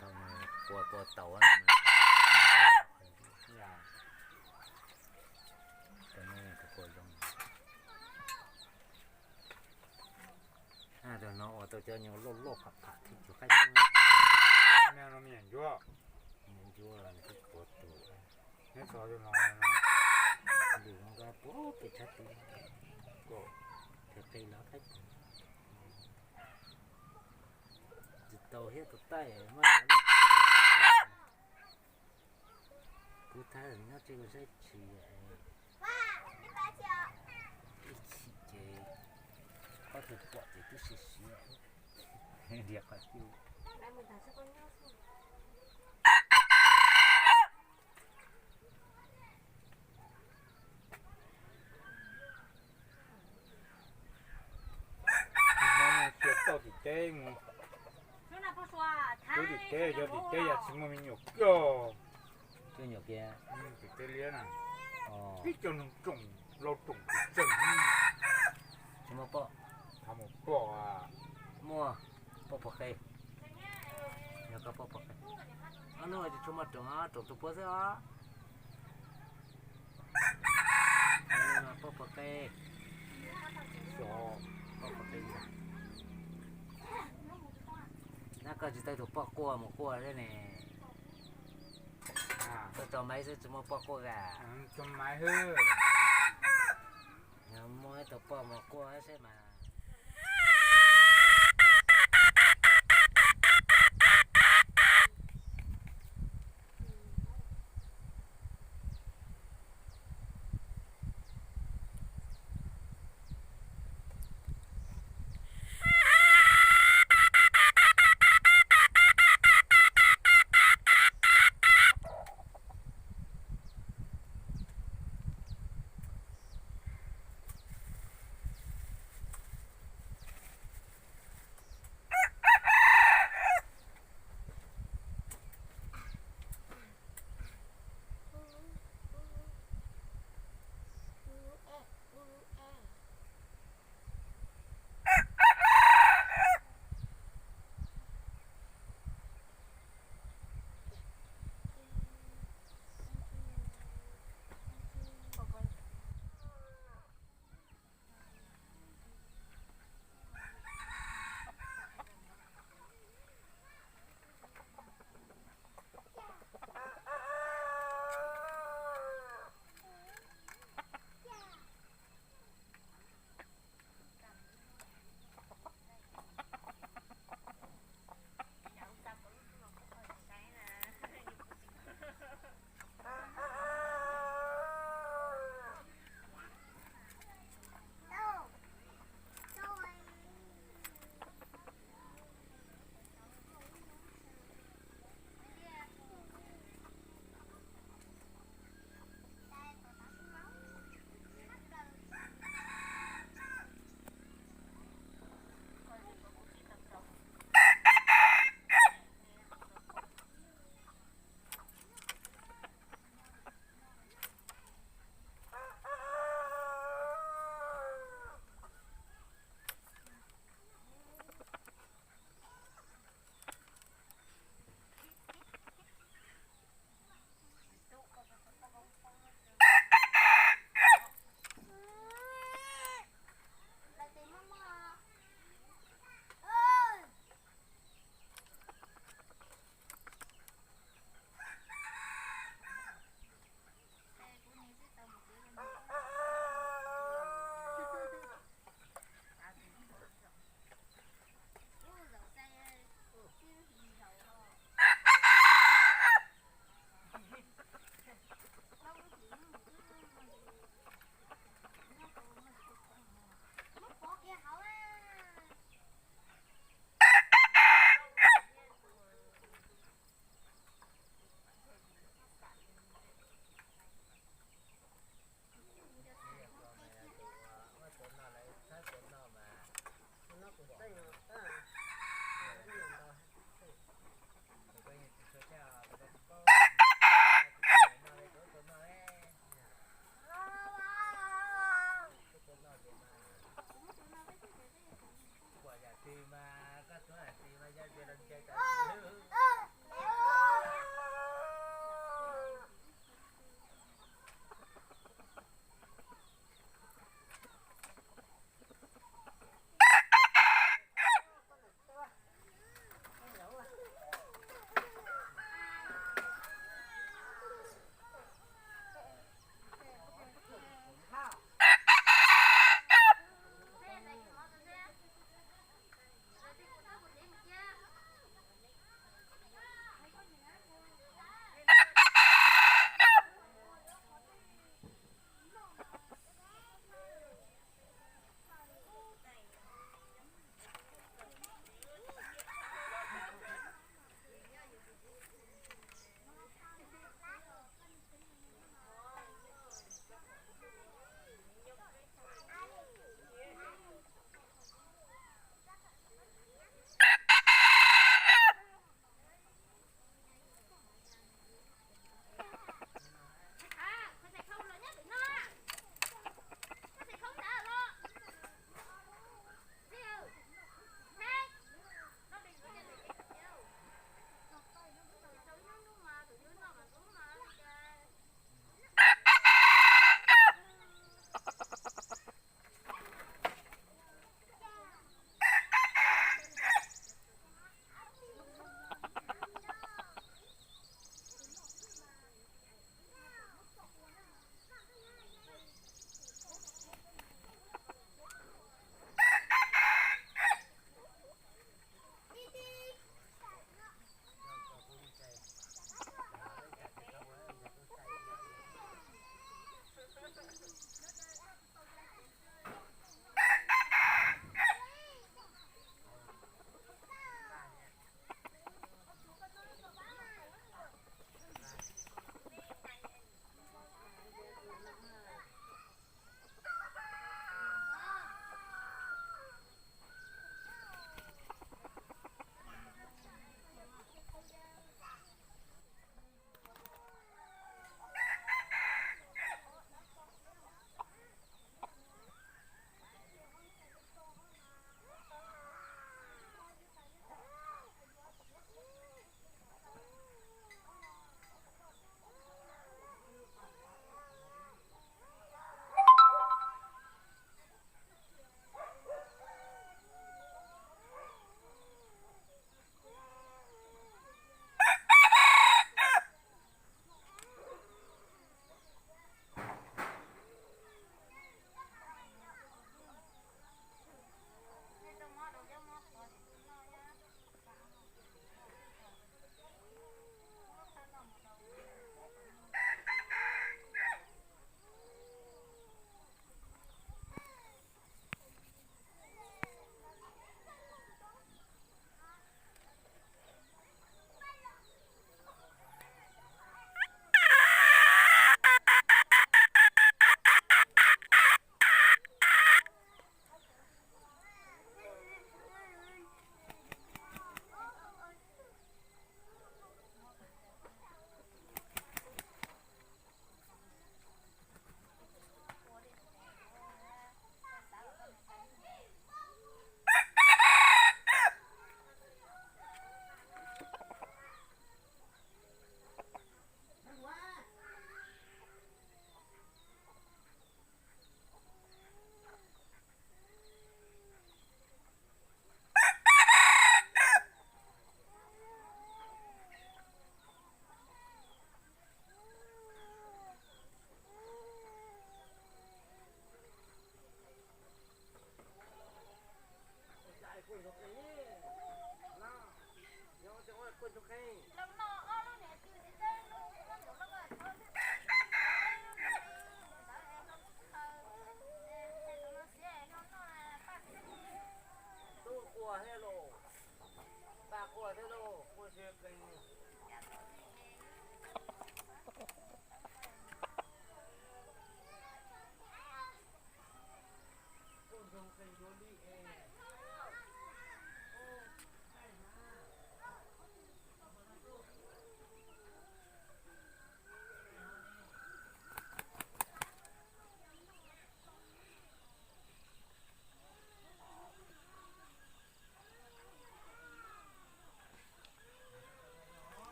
Thaum kua kua tau, tus no ua tau cov nyuag loj loj pham pham thiab cov qaib, ncuab, ncuab thiab kua tus, neb txog tus no, lwm no puag pem tshab tid, qhia qi los qaib tus, tsis tau thiab tus taij muab cov, kuv thab nyob tsev ua saib tsis, ib chim ces ob tug pom ces twb sib siv, nrhiav qhov cub. Tsis tau tim teb mus, tub tim teb, cov tim teb yog tsis muaj me nyuam kiag. Cov nyuam kiag, tim teb liab na, ib co noog tsoom, lau tsoom tseem, tsis muaj poj, thaum mus poj, muaj poj puag qe, yog koj poj puag qe, ob hnub tsis tshua muaj rooj, rooj tus puab xwb os. Poj puag qe, poj puag qe, nab koj tsis tau tus poj quaj mus quaj thiab ne. Tau tso maiv xwb tsis muaj poj quaj a. Yog muaj ib tug poj mus quaj seb mas. Lawv